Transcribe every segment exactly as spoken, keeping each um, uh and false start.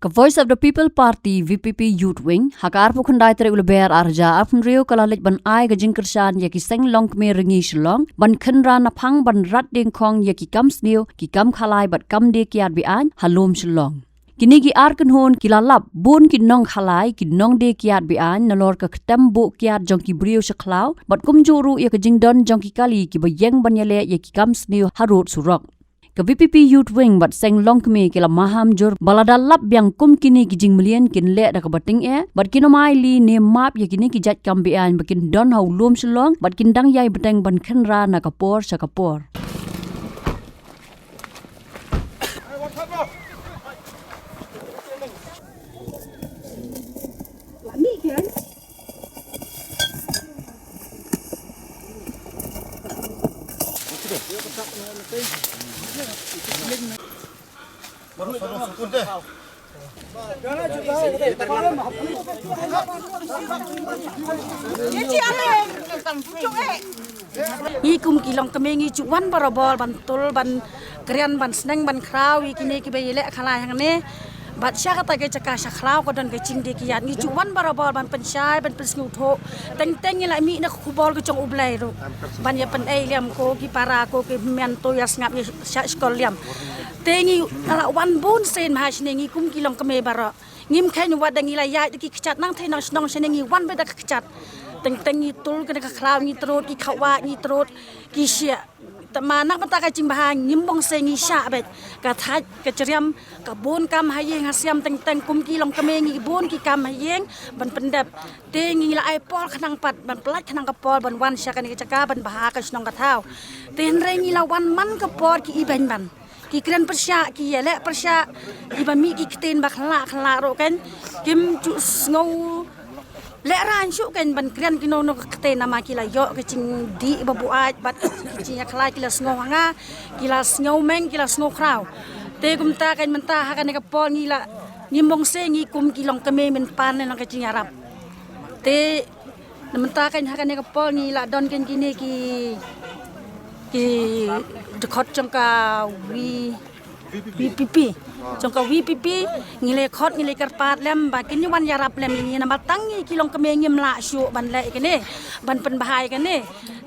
Ka Voice of the People Party, V P P Youth Wing, ha ka arphew khyndai tarik u Lber arhajar arphew hynriew ka la leit ban ai ka jingkyrshan ïa ki seng longkmie rangi Shillong ban khynra naphang ban rat diengkhong ïa ki kam sniew, ki kam khalai bad kam die kiad be-aiñ ha lum Shillong. Kine ki ar kynhun ki la lap bun ki nongkhalai, ki nongdie kiad be-aiñ nalor ka ktem buh kiad jong ki briew sha khlaw bad kumjuh ruh ïa ka jingdon jong ki kali kiba ïeng ban ïaleh ïa ki kam sniew harud surok. Ka V P P Youth Wing bad seng longkmie ki la maham jur ba lada lap biang kum kine ki jingmlien kin leh da kaba tyngeh bad kin ym ailad ne map ïa kine ki jait kam be-aiñ ba kin don ha u lum Shillong bad kin dang ïai bteng ban khynra na ka por sha ka por. Ngi kum ki longkmie ngi ju wan barabor ban tul, ban kren, ban sneng, ban khraw ïa kine kiba ïaleh khalai hangne. Bad sha kata ka jaka sha khlaw ka don ka jingdie kiad, ngi ju wan barabor ban pynshai, ban pynsngewthuh. Teng teng ngi la mih na ka khubor ka jong U Blei ruh ban ïa pynei lem ko ki para, ko ki hynmen, to ïa sngap ïa shah shkor lem. Te ngi la wan bun sien ha shane ngi kum ki longkmie baroh. Ngim kheiñ wat da ngi la ïaid da ki kjat nangthei na shnong shane, ngi wan beit da ka kjat. Teng teng ngi tul kane ka khlaw, ngi trud ki khawa, ngi trud ki shiah. Te ma na ka bynta ka jingbha ngim bang seh, ngi shah beit. Ka thait ka jriam, ka bun kam ha ïing ha sem, teng teng kum ki longkmie ngi bun ki kam ha ïing ban pyndep. Te ngi la ai por khnang pat ban pyllait khnang ka por ban wan sha kane ka jaka ban bha ka shnong ka thaw. Te hynrei ngi la wan man ka por ki ibeiñ ban ki kren pyrshah, ki ïaleh pyrshah, kiba mih ki ktien ba khyllah khyllah ruh kan, kim ju sngew lehraiñ shuh kan ban kren kino kino ka ktien, namar ki la ïoh ka jingdih ba buaid bad ki jingïakhlad, ki la sngew ha nga, ki la sngew meng, ki la sngew khraw. Te kumta kan mynta ha kane ka por ngi la, ngim bang seh, ngi kum ki longkmie mynta ne nang ka jingïarap. Te na mynta kan ha kane ka por ngi la don kan kine ki, ki dkhot jong ka V, V P P. Jong ka V P P ngi la khot, ngi la kyrpad lem ba kin ïa wan ïarap lem ïa ngi, namar tang ngi ki longkmie ngim lah shuh ban leh ïa kane, ban pynbha ïa kane.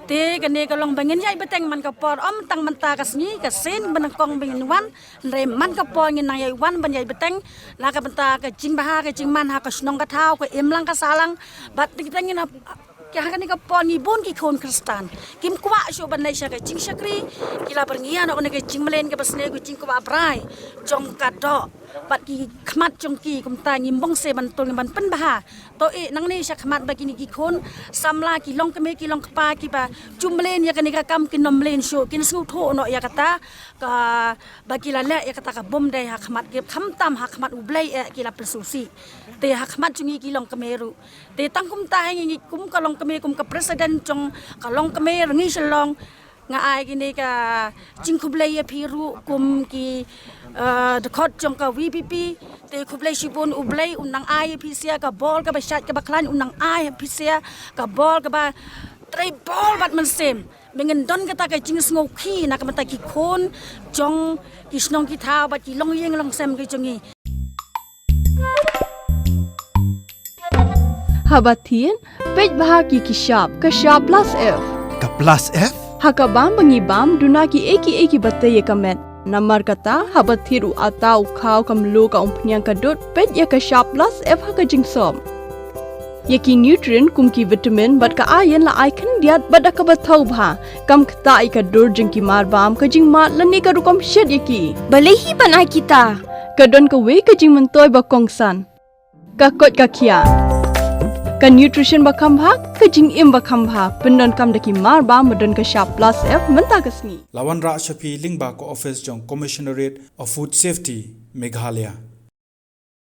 Te kane ka long ba ngin ïai bteng man ka por, ym tang mynta ka sngi, ka sien ba nyngkong ba ngin wan, hynrei man ka por ngin nang ïai wan ban ïai bteng na ka bynta ka jingbha ka jingman ha ka shnong ka thaw, ka imlang ka sahlang. Bad teng teng ngin ha, ha kane ka por ngi bun ki khun Khristan kim kwah shuh ban leit sha ka jingshakri, ki la byrngia noh na ka jingmlien kaba sniew, ka jingkwah brai jong ka doh bad ki khmat jong ki. Kumta ngim bang seh ban tul, ngim ban pynbha. To eh nangne sha khmat ba kine ki khun samla, ki longkmie ki longkpa kiba ju mlien ïa kane ka kam kin ym mlien shuh, kin sngewthuh noh ïa kata kaba ki la leh, ïa kata ka bym dei ha khmat ki, khamtam ha khmat U Blei eh ki la pynsngewsih. Te ha khmat jong ngi ki longkmie ruh. Te tang kumta hi ngi kum ka longkmie, kum ka president jong ka longkmie rangi Shillong, nga ai kine ka jingkhublei ïa phi ruh kum ki, eh, dkhot jong ka V P P. Te khublei shibun, U Blei un nang ai ïa phi sha ka bor kaba shait kaba khlaiñ, un nang ai ïa phi sha ka bor kaba trei bor bad mynsiem. Ba ngin don kata ka jingsngewkhia na ka bynta ki khun jong ki shnong ki thaw bad ki longïing longsem ki jong ngi. Haba thied, peit bha ki ki shap, ka shap plus F. Ka plus F? Ha ka bam ba ngi bam, duna kiei kiei kiba tei ïa ka met. Namar kata, haba thied u atta, u khaw, ka mluh, ka umphniang, ka dud, peit ïa ka shap plus F ha ka jingsop. Ïa ki nutrient kum ki vitamin bad ka iron la ai khyndiat bad da kaba thaw bha. Kam ktah ïa ka dur jong ki marbam, ka jingmad lane ka rukom shet ïa ki. Balei hi ban ai kita? Ka don kawei ka jingmyntoi ba kongsan. Ka koit ka khiah. Ka nutrition ba kham bha, ka jingim ba kham bha. Pyndonkam da ki marbam ba don ka shap plus F mynta ka sngi. La wanrah sha phi lyngba ka office jong Commissionerate of Food Safety, Meghalaya.